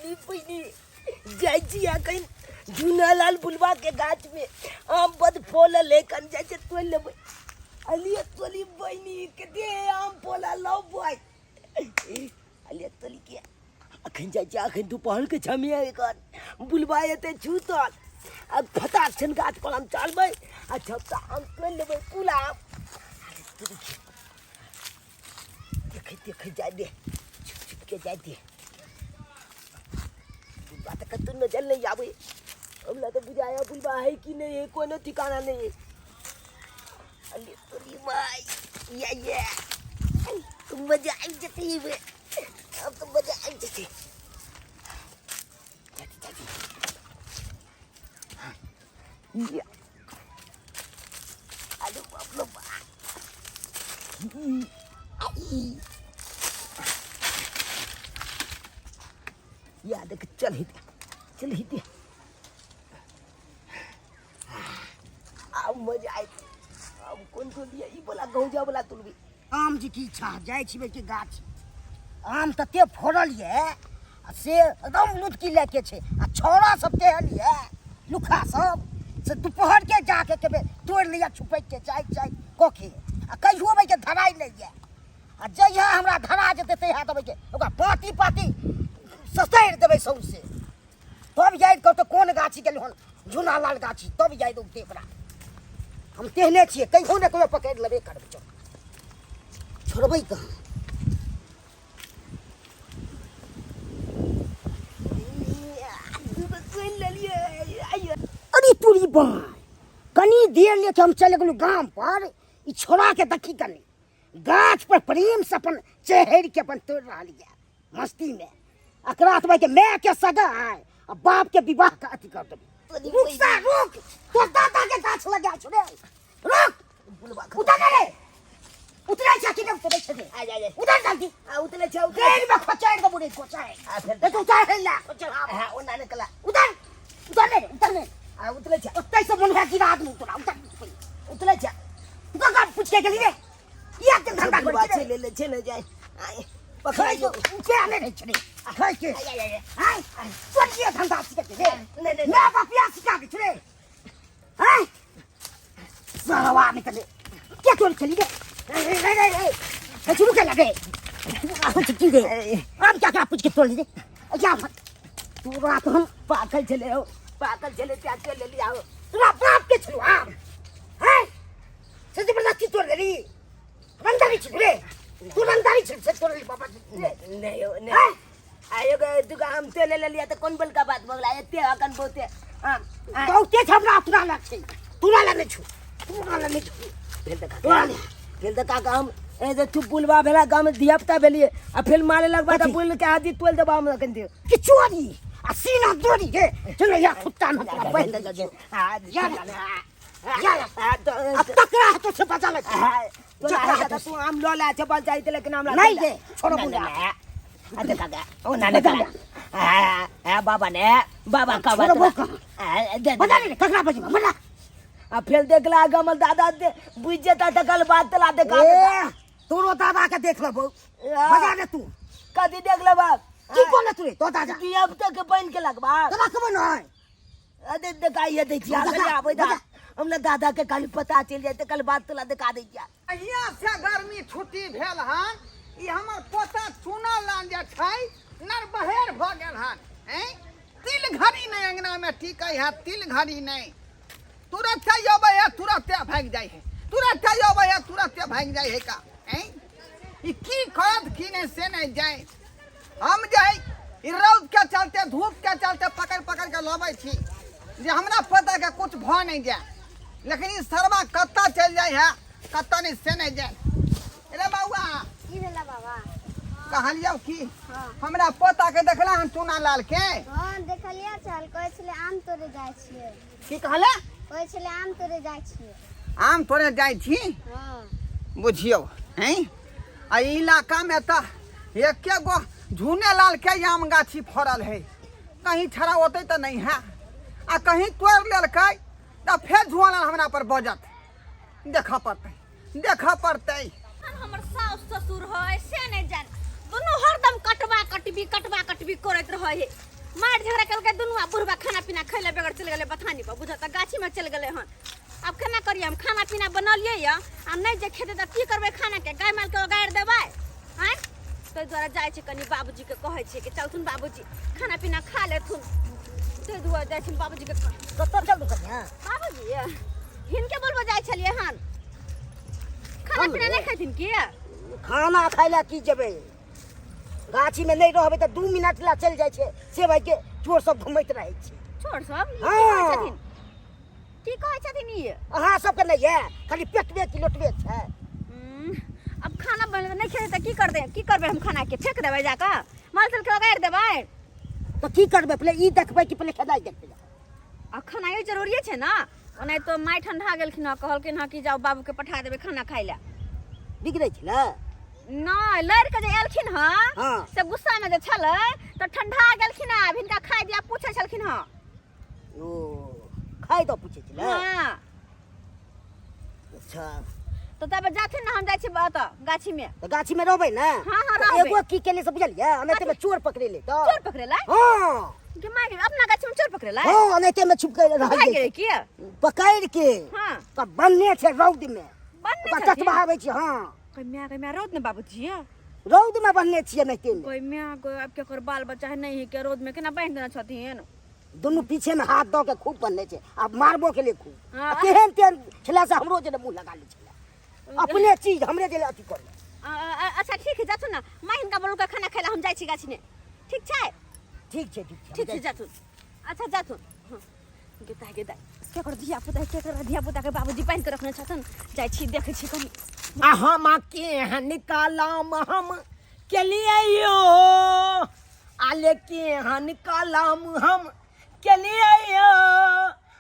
तोरी बहिनी जाइ छी अखन झूनालाल बुलवा के गाछ में आम बद फोलल है कन जाइ छै तोड़ि लेबै। अलिए तोली बहिनी के दे आम फोला लौ बॉय। अलिए तोली के अखन जाइ छी, अखन दुपहर के समय है, एखन बुलवा एते छूतल आ फटाक छन गाछ पर हम चलबै आ झपटा आम तोड़ि लेबै पूरा आम। देखै देखै जाय दे, छुप छुप के जाय दे। बुलबा तऽ कतहु नजर नहीं आबै। हमरा तऽ बुझाया बुलबा है कि नहीं है, कोनो ठिकाना नहीं है। अरे तोरी माई, या या तुम मजा आबि जेतै एहिमे, अब तऽ मजा आबि जेतै। जाती जाती या अरे बाप रे बाप। या देख, चल ही दे, चल ही दे। आब मजा आयत। आब कोन तोलिए ई वाला गौजा वाला तुलबी। आम जी की इच्छा जाइ छी के गाछ आम तते फड़ल ये आ से एकदम लुटकी लए के छै आ छौड़ा सब तेहन ये लुखा सब से दुपहर के जाके केबे तोड़ि लिअ छुपैक के जाइत जाइत कके आ कहियो के धराइ नहि ये आ जहिया हमरा धरा जेतै तहिया देबै के ओकरा पाती पाती ससैर देबै सौंसे। तब याद कहतै कोन गाछी गेल हन झुना लाल गाछी, तब याद औतै ओकरा। हम तेहने छियै, कहियो ने कहियो पकड़ि लेबे करबै। चल छोड़बै कहाँ। अरे तोरी बाय, कनी देर लेके हम चलि गेलहुँ गाम पर। ई छोड़ा के देखी कनी गाछ पर प्रेम से अपन चढ़ि के अपन तोड़ि रहल यऽ मस्ती में। एकरा तो के माय के सगाई आ बाप के विवाह के अथी कर देबै। रुक सा रुक, तोर दादा के गाछ लगा छौ रे, रुक। उतर रे, उतरै छै कि नहि उतरै छै रे? आ जा जा, उतर जल्दी। आ उतरै छै, उतरै। ट्रेन में खोचैड़ देबो रे, खोचैड़। आ फेर देख उतार हे ला, खोचैड़। हां, ओना निकला। उतर, उतर रे, उतर रे। आ उतरै छै। ओतै से मन भए गिरा देबो तोरा, उतर। उतरै छै। तू कहाँ पूछ के गेली रे? इएह के धंधा करै छै छी ले ले छै ने जाय। आय पकड़ा खाइ जो। के आने रहै छै रे? खाइ के। आय आय आय। आय, चोरिये धंधा सीखे छै रे। नहि नहि, माय बाप इएह सिखा के छै रे। आय सरवा निकले के तोड़ चली रे? रे रे रे रे, हे शुरू के लगे की रे? आम क्या क्या पूछ के तोड़ ली रे? जा तोरा तो हम पागल छले हो, पागल छले त्या के ले लिया हो। तोरा बाप के छलु आम हैं से जबरदस्ती तोड़ लेली। रंगदारी छी रे तू, रंगदारी छी से तोड़ लेली बाबा जी। नहीं हो नहीं। आयो गए दुका हम तो ले लिया तो कौन बल का बात बगला एते अकन बहुते। हां, बहुते छै हमरा, तोरा लग छै, तोरा लग नहि छौ, तोरा लग नहि छौ। फेर तऽ तोरा ले। फेर तऽ काका हम ए जे तू बुलबा भेला गाम में धिया पुता भेलिए आ फेर मारे लगबा तऽ बुल के आदि तोल देबा हम अखन दियो। कि चोरी आ सीना दोरी रे, चलो या कुत्ता न तोरा पहिल दे दे। या या आ तकरा हाथों से बचा ले। तोरा तू आम ल ला चपल चाहिए लेकिन हमरा नहीं रे, छोड़ो बुला। आ देखा गा ओ नाने का आ बाबा ने बाबा का बात छोड़ो कहाँ। दे बता रे ककरा बजबा मना। आ फेर देखला गमल दादा दे बुझ जेता त कल बात तला देखा। ए तोरो दादा के देख लेबो, बजा दे तू। कथी देख लेबा? की कोने तू रे तो दादा की अब तक बन के लगबा तोरा खबर नहीं। अरे देखाइए दै छियै, बजा, आबै आबै दा। बजा। हमरा दादा के कल पता चलि जाए तऽ कल बात तोला देखा दै छियै। अहिया से गर्मी छुट्टी भेल हन, ई हमर पोता चूना लाल जे छै नरबहेर भऽ गेल हन। ऐं तिल घड़ी नहि अंगना में टिकै है, तिल घड़ी नहि। तुरंत अबै है तुरंते भागि जाइ है, तुरंत अबै है तुरंते भागि जाइ है का। ऐं ई की करत की नहि से नहि जाय। हम जे है ई रौद के चलते धूप के चलते पकड़ पकड़ के लबै छी जे हमरा पोता के कुछ भऽ नहि जाय, लेकिन ई सरवा कतऽ चलि जाइ है कतऽ नहि से नहि जाय। रे बौआ की भेला बाबा? कहलियौ की हाँ। हमरा पोता के देखला हन चूना लाल के? हाँ देखलियै छल, कहै छलै आम तोड़े जाइ छियै। की कहले? कहै छलै आम तोड़े जाइ छियै। आम तोड़े जाइ छी? हाँ। बुझियौ हैं आ इलाका में तऽ एके गो झूने लाल के आम गाछी फड़ल है, कहीं छड़ा ओतै तऽ नहीं है आ कहीं तोड़ि लेलकै तऽ फेर झूना लाल हमरा पर बजत। देखऽ पड़तै, देखऽ पड़तै। हमर साउस ससुर है से नहीं जान, दुनू हरदम कटवा कटबी कटवा कटबी करैत रहै है। के दुनू आ बुढ़बा खाना पीना खैले बगैर चलि गेलै बथानी पर बुझल तऽ गाछीमे चलि गेलै हन। आब केना करियै हम? खाना पीना बनलियै यऽ आ नहि जे खेतै तऽ की करबै खानाके? गाय मालके ओगारि देबै? आँय, ताहि दुआरे जाइ छै कनि बाबूजीके कहै छियै कि चलथुन बाबूजी खाना पीना खा लेथुन, ताहि दुआरे जाइ छियनि बाबूजीके। कतऽ चलू कनिया? बाबूजी हिनके बोलबो जाइ छलियै हन। खाना पीना नहि खेथिन की? खाना खाय लए की जेबै? गाछी में नहीं रहबै तऽ 2 मिनट ला चलि जाइ छै से भाई के चोर सब घुमैत रहै छै। चोर सब? ई की कहै छथिन? की कहै छथिन ई? अहाँ सबके नहि यऽ, खाली पेटबे की लोटबे छै। अब खाना बनेबै नहि खेतै तऽ की करतै? की करबै हम खाना के? फेंक देबै जाकऽ? माल जाल के ओगारि देबै? तऽ की करबै? पहिले ई देखबै कि पहिले खेनाइ देखबै? आ खेनाइयो जरूरिये छै ने। ओनाहितो माय ठंडा गेलखिन हँ, कहलखिन हँ कि जाउ बाबूके पठा देबै खाना खाइ लए। बिगड़ै छलै? नहि, लड़ि कऽ जे एलखिन हँ हाँ। से गुस्सामे जे छलै तऽ ठंडा गेलखिन हँ। आब हिनका खाइ दिया पूछै छलखिन हँ। ओ खाइ दऽ पूछै छलै? हाँ। अच्छा तऽ तब जाथिन ने, हम जाइ छी ओतऽ गाछीमे। तऽ गाछीमे रहबै ने? हाँ, हाँ, तऽ रहबै। एगो की केले से बुझलियै? एनाहिते चोर पकड़ेले तऽ। चोर पकड़ेलै? हाँ। गे माय गे, अपना गाछीमे चोर पकड़ेलै? हाँ, एनाहिते में छुप के रह भागि गेलै की? पकड़ के। हाँ। तऽ बन्ने छै रौद में। बन्ने ओकरा छथिन? चटबहाबै छी। हाँ। गे माय गे माय, रौद ने बाबूजी? रौद में बन्ने छियै एनाहिते में। गे माय गे, आब केकर बाल बच्चा है नहीं है के रौद में केना बान्हि देने छथिन? दुनू पीछे में हाथ दऽ के खूब बन्ने छै आ मारबो के लिए खूब। हाँ। आ केहन तेहन छलै से हमरो जेना मुँह लगा लै छलै। अपने चीज हमरे जेना अथी कर। अच्छा ठीक है, जाथुन ना माँ हिनका बोलू खाना खाइ ला, हम जाइ छी गाछी ने। ठीक छै? ठीक छै, ठीक छै। ठीक छै, जाथुन। अच्छा जाथुन। हाँ। गेता गेता केकर धिया पुता, केकर धिया पुता के बाबूजी बान्हि के रखने छथुन? जाइ छी देखै छी कनि। आ हम केहन कलम हम केलियै यो, आले केहन कलम हम केलियै यो,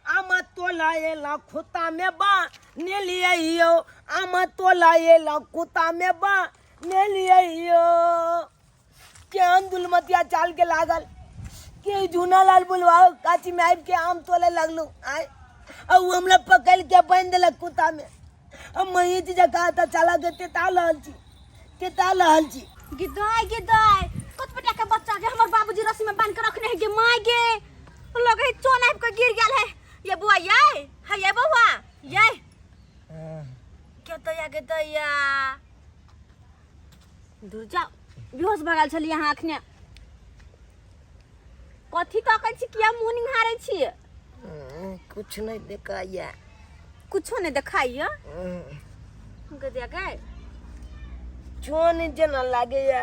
आम तोला एला खुता में बा नेलियै यो, आम तोला एला कुता में बा नेलियै यो। केहन दुलमतिया चाल के लागल के जूना लाल बुलवाओ गाछी में आबि के आम तोले लगलू आय, आ उ हमरा पकड़ के बान्हि देलक कुत्ता में। हम महीच जकाँ तऽ चला के तेता रहल छी, तेता रहल छी। गे दाय, गे दाय, कत बेटा के बच्चा के हमर बाबूजी रस्सी में बांध के रखने है। गे माय गे, लगे है चोन आबि के गिर गेल है। ये बुआ ये है, ये बउआ ये के दैया, गे दैया दूर जाओ, बेहोश भऽ गेल छलियै अहाँ अखने। कथी तकै छी? किया मुँह निहारै छी? कुछ नहीं देखाइया। कुछो नहीं देखाइया? गदिया गए चोन जेना लागैया,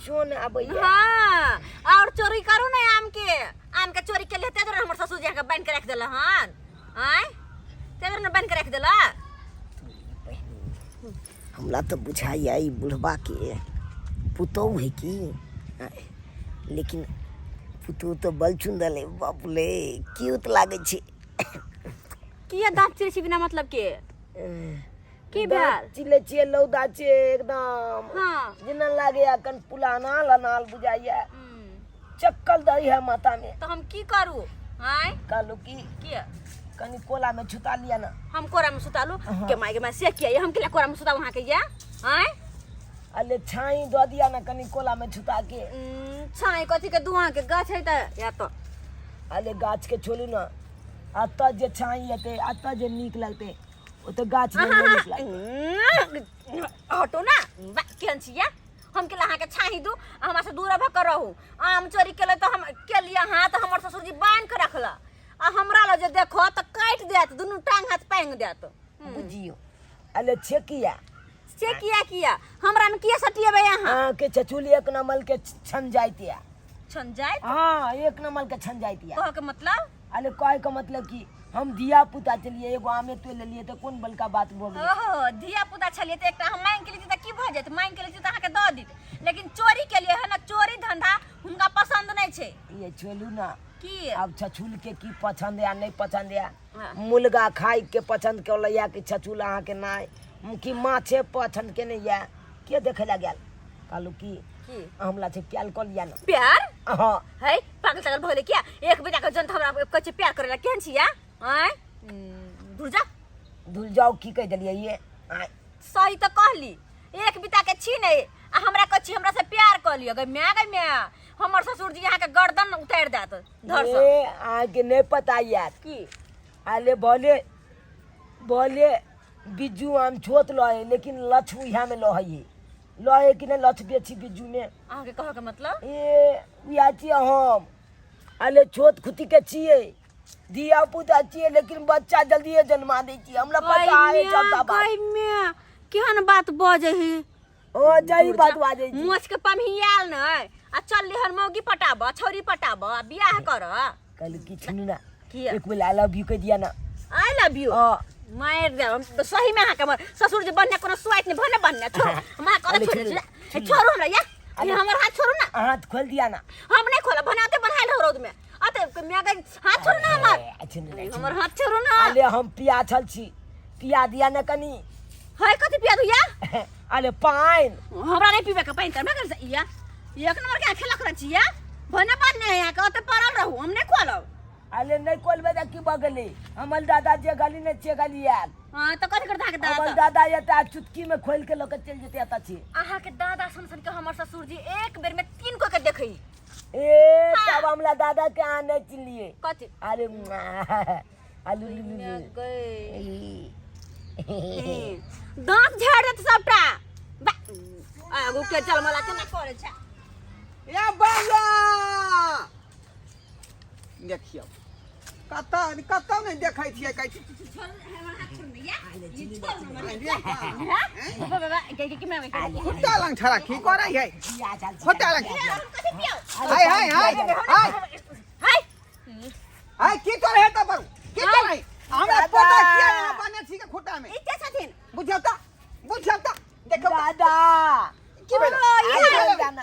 चोन आबैया। हाँ, और चोरी करू ना आम के। आम के चोरी के लिए तेरे हमर ससुर जी के बांध के रख देला हन। आय तेरे ने बांध के रख देला। हमरा तऽ बुझाइया ई बुढ़बा के पुतोहु है की, लेकिन पुतोहु तऽ बड़ सुन्दर है। बाप रे, क्यूट लागै छै। किया दांत चिरै छी बिना मतलब के? की भेल? चिलै छियै, लौदा छै एकदम। हाँ। जेना लागैया कन पुलाना लनाल बुझाइया। चक्कल दै है माथा में। तऽ हम की करू? आँय कहलू की? किया? कनी कोला में छुता लिया ना। हम कोरा में सुतालू? के माय के माय, से किया? हम केला कोरा में सुताऊ अहाँ के? या आँय अले छाई दऽ दिया ना कनी कोला में छुता के। छाई कथी के? दुआ के गाछ है तऽ या तो। अले गाछ के छोड़ू ना, अतऽ जे छाई हेतै, अतऽ जे नीक लगतै, ओ तऽ गाछ में नहि नीक लगतै। हटो ना, बा, केहन छियै? हम केला अहाँके छाही दू? हमरा से दूर भऽ कऽ रहू। आम चोरी केले तऽ हम केलियै अहाँ तऽ हमर ससुरजी बान्हि कऽ रखला, आ हमरा लग जे देखो तऽ काटि देत, दुनू टांग हाथ पांगि देत। बुझियौ अले छे किया? से किया? किया हमरा में किया सटिएबै अहाँ? अहाँके चचुली एक नंबर के छन जाइत या। छन जाइत? हाँ, एक नंबर के छन जाइत या। कहऽ के मतलब? अरे कहे के मतलब कि हम धिया पुता छलियै, एगो आमे तोड़ि लेलियै तऽ कोन बड़का बात भऽ गेलै? ओहो, धिया पुता छलियै तऽ एकटा हम मांगि के लेतियै तऽ की भऽ जाइत? मांगि के लेतियै तऽ अहाँके दऽ दित, लेकिन चोरी केलियै है ना, चोरी धंधा हुनका पसंद नहि छै। ये चलू ना। की? आब छछुल के की पसंद या नहीं पसंद या? हाँ। मुर्गा खाय के पसंद के या कि छछुल अहाँके नहि, कि माछे पसंद के नहीं या? के देखे ला गेल? कहलू की? की? हमरा से प्यार कऽ लिया ना। प्यार? हाँ। है पागल तागल भऽ गेलै किया? एक बेटा के जन हमरा कहै छै प्यार करे ला, केहन छियै? आँय दूर जा। दूर जाओ की कहि देलियै ये? आँय सही तऽ कहली, एक बिता के छी नहि आ हमरा कहै छी हमरा से प्यार कऽ लिअ। गै माय, गै माय, हमर ससुर जी अहाँके गर्दन उतारि देत धर से। ए अहाँके नहि पता यार। की? आले भले भले बिज्जू आम छोट लहे, लेकिन लछ उहा में लहे, लहे कि नहीं लछ बेची बिज्जू में। अहाँके कहऽ के मतलब? ए उहा छियै हम, आले छोट खुती के छियै, धिया पुता छियै, लेकिन बच्चा जल्दिए जन्मा दै छियै, हमरा पता है सबटा बात। गै केहन बात बजै है? ओ जही बात बाजै छी। मोछ के पमहियाल नै आ चल लेहन मौगी पटाब, छौरी पटाब, आ बियाह कर। कहलु कि सुनू ना। किया? एक बेर I love you कहि दिया ना। I love you? हाँ। मारि देब हम सही में अहाँके। हमर ससुर जी बनने कोनो स्वाइत नहि भने बनने। छोड़ू हम अहाँ अरे कहने छोड़ि छोड़ू, छी। छोड़ू हमरा या, ई हमर हाथ छोड़ू ना। हाथ खोल दिया ना। हम नहि खोलब, भने ओते बन्हायल रहू रौद में। अते माय गै, हाथ छोड़ू ना हमर। ए, अच्छा नहीं, हमर हाथ छोड़ू ना। अरे हम पिया छल छी, पिया दिया ना कनी। है कथी पिया दिया? अरे पानि। हमरा नहीं पीबे के पानि। करबे कर या, एक नंबर के खेला करै छी या, भने बात नहीं है के ओते पड़ल रहू, हम नहीं खोलब। अरे नहीं खोलबे त की भऽ गेलै? हमर दादा जे गली ने छे गली आयल। हां, त कथी करता के हमर दादा? दादा एता चुटकी में खोल के लऽ के चलि जेतै एतऽ छी। अहाँ के दादा सन सन के हमर ससुर जी एक बेर में 3 को के देखई। ए तब हमरा दादा के अहाँ नहीं चिन्हलियै। कथी? अरे आलू लू लू। गए दांत झाड़ देत सबटा। आगू के जलमला केना करे छै? ए बौआ, देखियौ कतऽ कतऽ नहि देखै छियै, कहै छी। खुट्टा लंग छड़ा की करै है? खुट्टा लंग, हाय हाय हाय हाय हाय, की करे है तब? की करे? हमरा पता किया यहाँ बने छी के खुट्टा में बुझियौ त, बुझियौ त, देखियौ त। दादा की भेल? की भेल?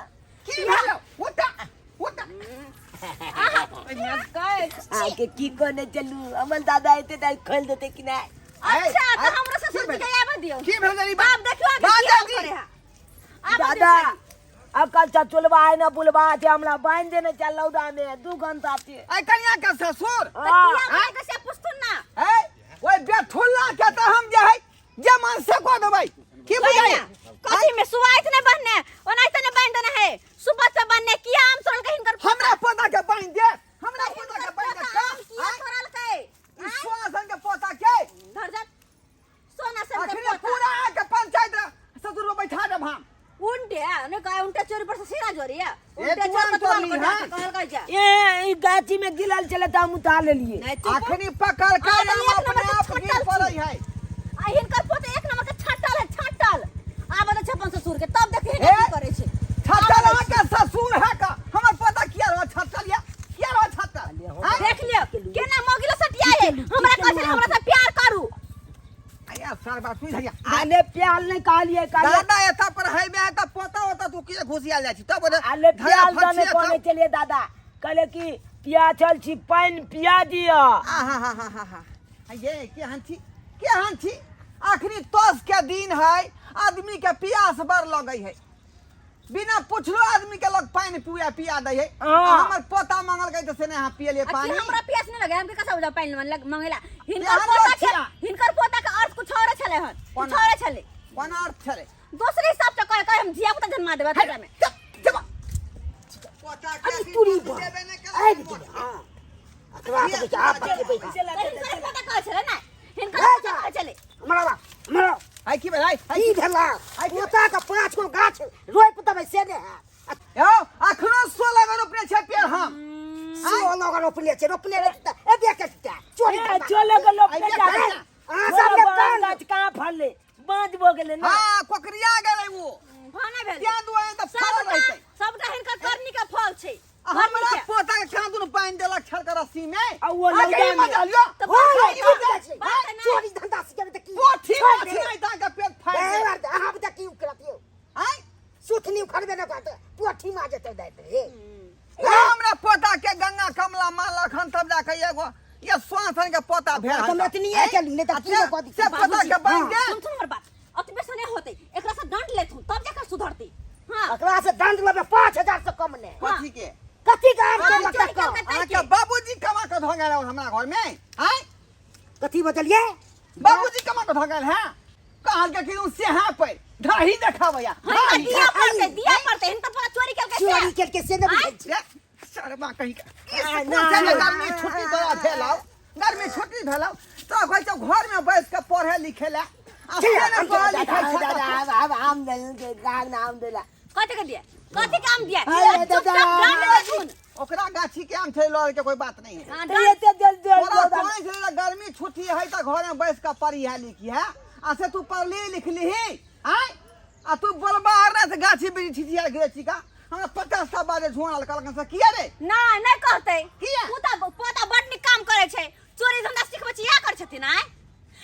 की भेल? उठा उठा। अहाँके की कहने चलू, हमर दादा एते तऽ खोलि देतै कि नहि? अच्छा तऽ हमरा ससुर जी के आबऽ दियौ। की भेल रे? आब देखियौ अहाँके की हाल करे है। आबऽ दियौ। दादा अकल चचुलबा है ना बुलबा छै, हमरा बान्हि देने छै लौदा में 2 घंटा छै। ऐ कनिया के ससुर। तऽ किया बान्हि के से पुछथुन ना। ऐ ओइ बेथुल्ला के तऽ हम जे है जे मन से कऽ देबै, की बुझाइ? कथी में सुआइत नहीं बहने, ओनाहिते नहीं बान्हि देने है, सुबह से बहने किया आम तोड़लकै हिनकर? हमरा पोता के बान्हि दे, हमरा पोता के बान्हि दे। आम किया तोड़लकै? ई सोना के पोता के धर जा सोना सन के अखने पोता। पूरा आके पंचायत ससुर को बैठा देब हम। उल्टे ने गाय उल्टे चोरी पर से सीना जोरी है। ए, उल्टे तू चोर आम के दुआर तोड़ली, पर हाँ? जाके कहल गई जा। ए ई गाछी में गिरल छलै तऽ हम उठा लेलियै। नहीं चुप। अखनी पकड़ के आ, तऽ हम एक नंबर अपने के आप गिर छाटल पड़ै छी। है। आ हिनकर पोता एक नंबर के छाटल है, छाटल। आब तऽ छप्पन ससुर के तब देखी ए? की करै छै। छाटल अहाँ के ससुर है का? हमर पोता किया रह छाटल या? किया रह छाटल? हैं? देख लियो केना मौगी सटिया है, हमरा कहै छलै हमरा से प्यार करू। आया सर बात सुन हरिया। आले प्याल नहीं कहलिए, कहलिए दादा एता पर है में त पोता होता, तू किया घुसिया जाइ छी तब? आले प्याल दने कहने चलिए दादा, कहले कि पिया चल छी, पानि पिया दिया। आ हा हा हा हा हा, ये केहन छी, केहन छी? अखनी तोस के दिन है, आदमी के प्यास बड़ लगै है, बिना पुछलो आदमी के लग पानि पिया पिया दै है। हाँ। हमर पोता मांगल गई त से नहीं अहाँ पियलिए आ की पानी? हमरा प्यास नहीं लगे, हमके कैसा बुझा पानी मंगेला? हिनकर केहन पोता लोग के छिया? हिनकर पोता के अर्थ कुछ और छले हन, कोन? कुछ और छले। कोन अर्थ छलै? दोसरे हिसाब से कहे कहे हम धिया पुता जन्मा देबै तोरा में। चुप चुप, पोता के अरे अखनी तुरी दूध बा। देबे नहि केलकै। आबि गेलै, हँ, अकरा तऽ कहै छै, आब बचेबै। हिनकर पोता कहै छले ना, हिनकर ए पोता जा। कहै छले। हमरा बा, हमरा है की भेलै? है की भेला? पोता के 5 गो गाछ रोपि देबै से नहि हैत? यौ अखनो 16 गो रोपने छै पेड़ हम। 16 गो रोपले छै, रोपले रहतै तऽ एबे करतै चोरी ए करबा। चलो के लोग आइ के देख, जाबे। अहाँ सब के कान गाछ कहाँ फड़ले? बाँझ भऽ गेलै ना। हाँ, कोकरिया गेलै ओ। भाना भेल। तें दुआरे तऽ फड़ल सबटा रहतै। सबटा हिनकर करनी के फल छै। आ हमरा पोता के कहाँ दुनू पानि देलक छल के रस्सी में? आ ओ आ लौदा के ई में। मजा लियो। तऽ हो, बात ई है बुझै छै। बात है ना। चोरी धंधा सिखेबै तऽ की? पोथी छोड़ि माछ दे। नहि ताके पेट फाड़ि ए, देत। बात, अहाँ बुझा की उखड़त यौ? आँय? सुथनी उखड़बे नहि करत, पोठी माजतै दैत हे। ए, हमरा पोता के गंगा कमला मानलक हन तब जाके एगो ये स्वासन के पोता भेल हन। हम एतनिए केलहुँ, नहि तऽ की से कऽ दी? से पोता के बान्हि दे। सुन सुन हमर बात, अतबे से नहीं होते, एकरा से दंड लेथुन तब जाकर सुधरती। हाँ। एकरा से दंड लेबै 5000 से कम नहि। कथी के? कथी के आम हाँ, तोड़लक चोरी तक? कऽ के अहाँके बाबूजी कमा के धऽ गेल हमरा घर में? आँय? कथी बजलियै? बाबूजी कमा के धऽ गेल हैं? कहल के कि सेहा पर ढाही देखाबैया हिनका दिया पड़तै, दिया पड़तै। हिनकर पोता चोरी केलकै से। चोरी करके से ने बुझै छी। शर्मा कहीं का आ, स्कूल ना, से जे ना। गर्मी छुट्टी तोरा भेलौ, गर्मी छुट्टी भेलौ तो कहै छौ घर में बैस के पढ़े लिखे ला, आ से ने पढ़े लिखे छै दादा तऽ आब आब आम देल के गाछ में आम देला। कथी के दिया? कथी के आम दिया? अरे दादा। चुपचाप डांट देथुन। ओकरा गाछी के आम छै लड़े के कोई बात नहीं है। हाँ, तो ये ते देल देल तोरा दादा। कहै छलै जे गर्मी छुट्टी है तऽ घर में बैस के पढ़िहे लिखिहे, आ से तू पढ़ली लिखलिही आय, आ तू बोलबा आर नहि से गाछी वृक्षी छिछिया गिरे छी का हमरा 50 टा बाजे झुआल कहलक से किया रे? नहि, नहि कहतै। किया? पोता पोता बड नीक काम करै छै, चोरी धंधा सिखबै छै, इएह करै छथिन। आय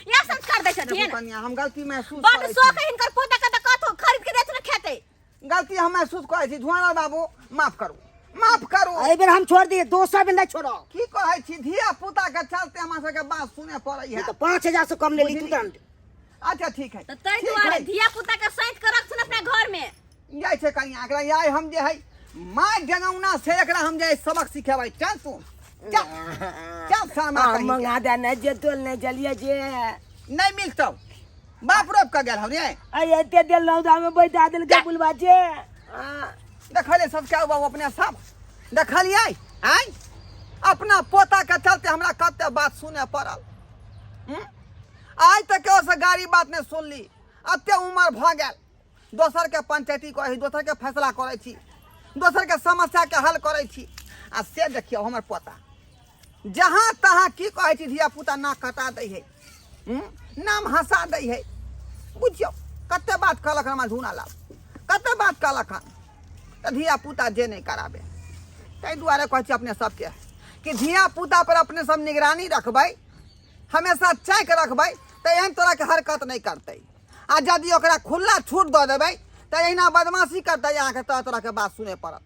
इएह संस्कार दै देखू छथिन। कनिया, हम गलती महसूस बड करै छी। शौक है हिनकर पोता के, तऽ कथो खरीद के देथुन खेतै। गलती हम महसूस करै छी झुआल बाबू, माफ करू, माफ करू। एहि बेर हम छोड़ दिए, दोसर बेर नहीं छोड़ो। की कहै छी, धिया पुता के चलते हमरा सबके बात सुने पड़ै है। तऽ 5000 से कम ले ली तू दंड। अच्छा ठीक है, तऽ ताहि ठीक दुआरे है। धिया पुता के सैंत के रखथुन अपना घर में। जाइ छै कनिया, एकरा आइ हम जे है माय जगौना से एकरा हम जे है सबक सिखेबै। चल तू चल चल शर्मा आम कहीं के। मंगा दे नहीं जे तोल नहीं जलिए जे। नहीं मिलतौ, बाप रोप के गेल हौ रे। अरे एते देल नौदा में बैठा देल के बुलबा जे। हाँ। देखलियै सबके बाबू अपने सब देखलियै आइ अपना पोता के चलते हमरा कते बात सुने पड़ल। हम्म? आइ तक केओ से गाड़ी बात नहीं सुनली, एते उमर भऽ गेल, दोसर के पंचायती करै छी, दोसर के फैसला करै छी, दोसर के समस्या के हल करै छी, आ से देखियौ हमर पोता जहाँ तहाँ की कहै छी धिया पुता नाक कटा दै है, हम्म? नाम हंसा दै है। बुझियौ कते बात कहलक हमरा झूना लाल, कते बात कहलक हन, तऽ धिया पुता जे नहि कराबे। ताहि दुआरे कहै छी अपने सबके कि धिया पुता पर अपने सब निगरानी रखबै, हमेशा चेक रखबै, तऽ एहन तरहके हरकत नहि करतै। आ यदि ओकरा खुला छूट दऽ देबै तऽ एहिना बदमाशी करतै, अहाँके तरह तरहके बात सुनय पड़त।